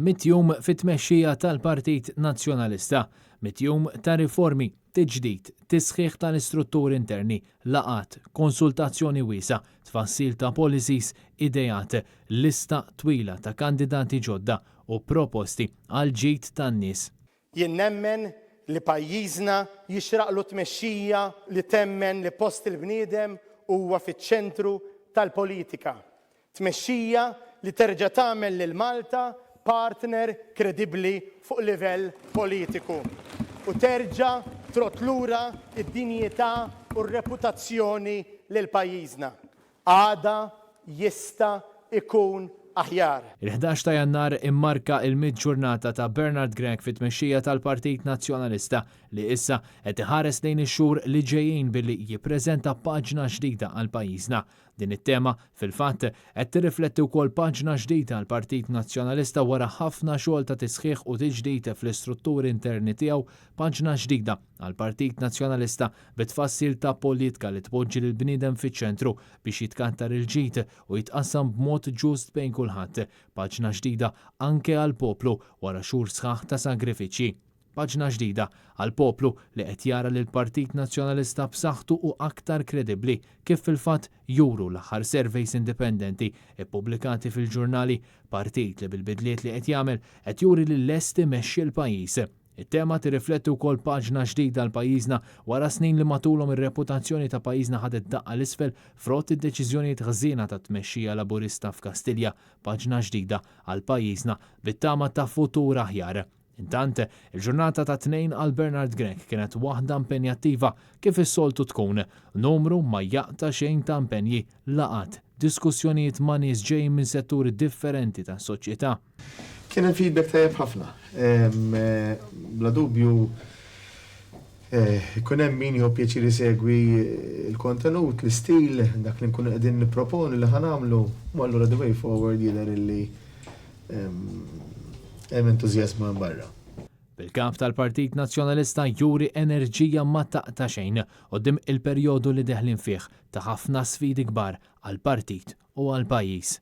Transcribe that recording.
Mitt jum fit-tmexxija tal-Partit Nazzjonalista. Mitt jum ta' riformi, tiġdid, tisħiħ tal-istrutturi interni, laqgħat, konsultazzjoni wiesgħa, tfassil ta' policies, ideat, lista twila ta' kandidati ġodda u proposti għall-ġid tan-nies. Jien nemmen li pajjiżna jixraqlu tmexxija li temmen li post il-bniedem huwa fiċ-ċentru tal-politika. Tmexxija li terġa' tagħmel lil Malta partner kredibbli fuq livell politiku u terġa' trodd lura d-dinjità u r-reputazzjoni lil pajjiżna. Għada jista' jkun aħjar. Il-11 ta' Jannar immarka il-mitt ġurnata ta' Bernard Grech fit-tmexxija tal-Partit Nazzjonalista li issa qed iħares lejn ix-xhur li ġejjin billi jippreżenta paġna ġdida għal pajjiżna. Din it-tema, fil-fatt, qed tirrifletti wkoll paġna ġdida għall-Partit Nazzjonalista wara ħafna xogħol ta' tisħiħ u tiġdid fl-istrutturi interni tiegħu, paġna ġdida għall-Partit Nazzjonalista bi tfassil ta' politka li tpoġġi lill-bniedem fiċ-ċentru biex jitkattar il-ġid u jitqassam b'mod ġust bejn kulħadd. Paġna ġdida anke għall-poplu wara xhur sħaħ ta' sagrifiċċji. Paġna ġdida għall-poplu li qed jara lill-Partit Nazzjonalista b'saħħtu u aktar kredibbli kif fil-fatt juru l-aħħar surveys indipendenti ppubblikati fil-ġurnali, partit li bil-bidliet li qed jagħmel qed juri li lest imexxi l-pajjiż. It-tema tirrifletti wkoll paġna ġdida għal pajjiżna wara snin li matulhom ir-reputazzjoni ta' pajjiżna ħadet daqqa 'l isfel frott id-deċiżjonijiet ħżiena tat-tmexxija Laburista f'Kastilja. Paġna ġdida għal pajjiżna bit-tama ta' futur aħjar. Intant, il-ġurnata tat-Tnejn għal Bernard Grech kienet waħda impenjattiva kif is-soltu tkun. Numru ma jaqta' xejn ta' impenji, laqgħat, diskussjonijiet ma' nies ġejjin minn setturi differenti tas-soċjetà. Kien hemm feedback tajjeb ħafna. Bla dubju ikun hemm min jieħu pjaċir isegwi l-kontenut, l-istil, dak li nkunu qegħdin nipproponu li ħa nagħmlu, u allura the way forward jidher illi hemm entużjażmu hemm barra. Bil-Kap tal-Partit Nazzjonalista juri enerġija ma taqta' xejn quddiem il-perjodu li deħlin fih ta' ħafna sfidi kbar għall-partit u għall-pajjiż.